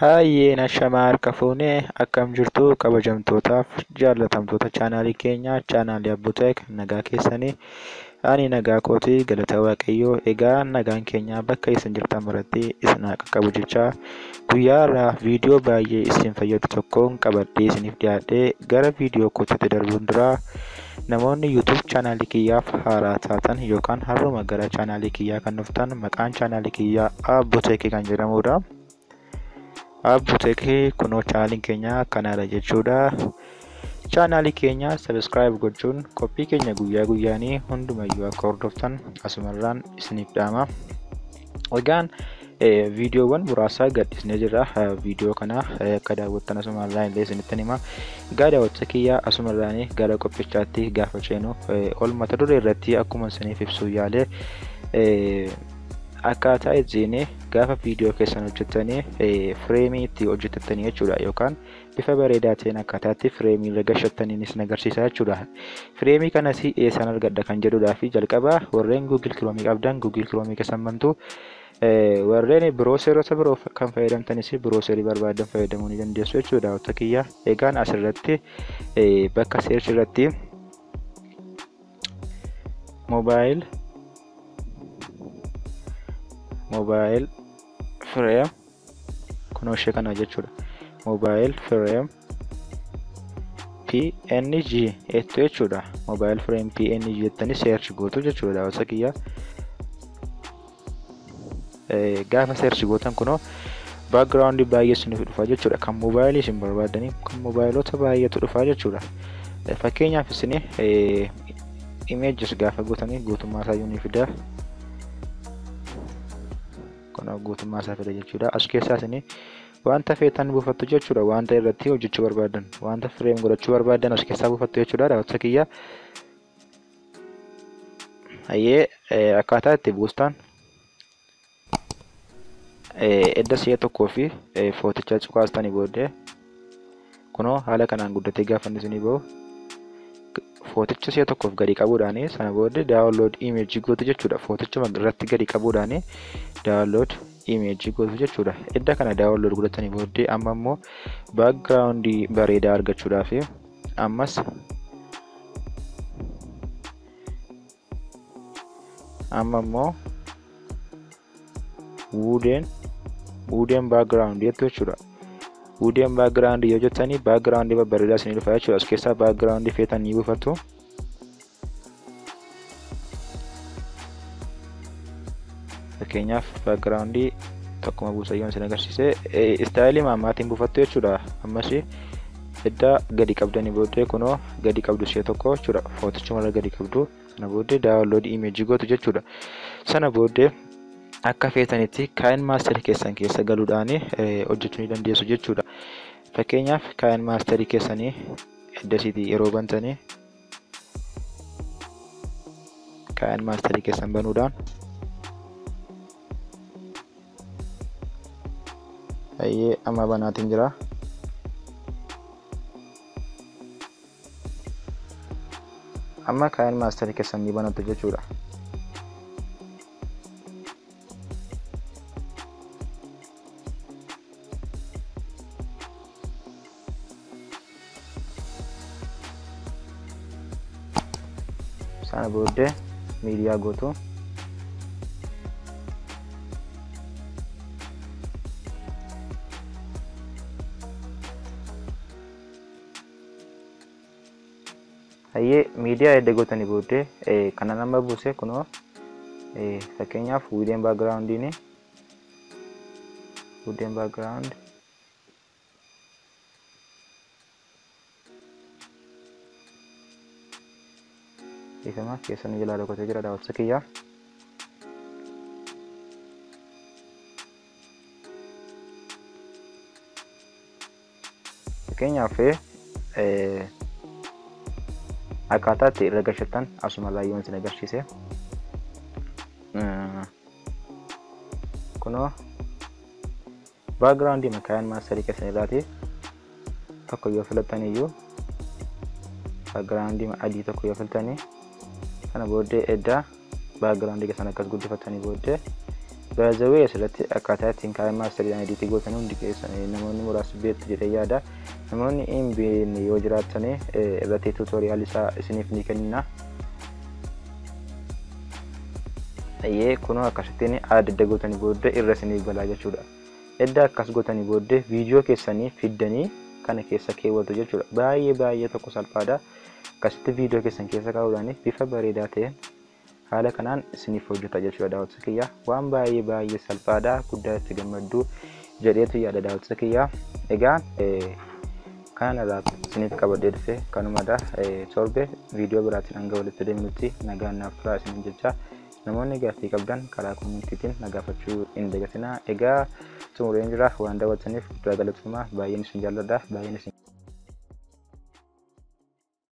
Hayyee ashamaa harka fuunee akkam jirtu kabajamtootaaf jaallatamtoota chaanaalii keenyaa chaanaalii Abbuuteek nagaa keessanii ani nagaa kootii galata waaqayyoo egaa nagaan keenya bakka isin jirtan maratti isin haa qaqqabu jechaa guyyaa irraa viidiyoo baay'ee isin fayyadu tokkoon qabadhee isiniif dhiyaadhee gara viidiyoo kootiitti darbuun duraa namoonni YouTube chaanaalii kiyyaaf haaraa taatan yookaan har'uma gara chaanaalii kiyyaa kan dhuftan maqaan chaanaalii kiyyaa Abbuuteek kan jedhamudha. Abbuuteek kunoo chaanaaliin keenya kanaadha jechuudha. Chaanaalii keenya subscribe gochuun qophii keenya guyyaa guyyaanii hundumayyuu akka hordoftan asumarraan isiniif dhaama. Egaan viidiyoowwan muraasa gadhiisnee jirra. Viidiyoo kana akka daawwattan asumarraan illee isinitti hima. Egaa daawwattoota kiyya asumarraan gara qophichaatti gaafa ceenu ol mata duree irratti akkuma isiniif ibsuu yaale akkaataa ittiin gaafa viidiyoo keessan hojjettanii fireemii itti hojjettanii jechuudha yookaan bifa bareedaa ta'een akkaataa itti fireemii irra gashattaniin isin agarsiisa jechuudha. Fireemii kanas eessaan argadha kan jedhudhaa fi jalqaba warreen Google Chrome qabdan Google Chrome keessan bantu warreen birooseerota biroo kan fayyadamtanis birooseerii barbaadan fayyadamuu ni dandeessu jechuudha daawwattoota kiyya. Egaan asirratti bakka search irratti mobile frame kunoo ishee kana jechuudha. Mobile frame PNG jettu jechuudha. Mobile frame PNG jettanii search gootu jechuudha daawwattoota kiyya. Gaafa search gootan kunoo background baay'ee isiniif dhufa jechuudha. Kan mobaayilii isin barbaadanii kan mobaayilota baay'eetu dhufa jechuudha. Fakkeenyaaf isin images gaafa gootanii guutummaa isaa ni fida. Kunoo guutummaa isaa fida jechuudha. As keessaa isin wanta feetan buufattu jechuudha. Wanta irratti hojjechuu barbaadan, wanta frame godhachuu barbaadan as keessaa buufattu jechuudha daawwattoota kiyya. Hayyee akkaataa itti buustan edda si'a tokkoo fi footicha cuqaastanii booddee kunoo haala kanaan guddatee gaafa inni isinii bahu footicha si'a tokkoof gadi qabuudhaani sana booddee download image gootu jechuudha. Footichuma irratti gadi qabuudhaani download image gootu jechuudha. Edda kana download godhatanii booddee amma immoo background bareedaa argachuudhaaf ammas amma immoo wooden background jettu jechuudha. Wooden background yoo jettanii background babbareedaa isinii dhufa jechuudha. As keessaa background feetan ni buufattu. Fakkeenyaaf background tokkuma buusa yoon isin agarsiise istaayilii maammaatiin buufattu jechuudha. Ammas edda gadi qabdanii booddee kunoo gadi qabdu ishee tokko jechuudha. Footichuma irra gadi qabdu sana booddee download image gootu jechuudha. Sana booddee akka feetanitti KineMaster keessan keessa galuudhaan hojjechuu ni dandeessu jechuudha. Fakkeenyaaf KineMaster keessanii eddasiitii yeroo bantanii KineMaster keessan banuudhaan hayyee amma banaatiin jira. Amma KineMaster keessan ni banattu jechuudha. Sana booddee miidiyaa gootu. Hayyee miidiyaa edda gootanii booddee kana nama buuse kunoo fakkeenyaaf wooden backgroundiin wooden background ifama keessan jalaa dhokatee jira daawwattoota kiyya. Fakkeenyaaf akkaataa itti irra gashattan asuma laayyoon isin agarsiise. Kunoo background KineMaster keessan irraati tokko yoo filattan iyyuu background adii tokko yoo filattanii sana booddee edda background keessan akkas guddifattanii booddee Baay'ee asirratti akkaataa ittiin KineMasteriidhaan edit gootan hundi keessan namoonni muraasni beektu jedhee yaada. Namoonni hin beekne yoo jiraatan irratti tutorial isaa isiniif ni kennina. Eeyyee, kunoo akkasittiin adda adda gootanii booddee irra isiniif galaa jechuudha. Edda akkas gootanii booddee viidiyoo keessanii fiddanii kana keessa keewwatu jechuudha. Baay'ee baay'ee tokko salphaadha. Akkasitti viidiyoo keessan keessa kaa'uudhaan bifa bareedaa ta'een haala kanaan isiniif hojjeta jechuudha, daawwattoota kiyya. Waan baay'ee baay'ee salphaadha. Guddaa itti gammaddu jedheetu yaada, daawwattoota kiyya. Egaa kana irraa isiniif qabadhee dhufe kanumadha. Torbe viidiyoo biraatiin hanga walitti deemnutti nagaan naaf turaa isiniin jecha, namoonni gaaffii qabdan karaa commentiitiin na gaafachuu hin dagatinaa. Egaa xumureen jira. Waan daawwattaniif guddaa galatoomaa. Baay'een isin jaalladha. Baay'een isin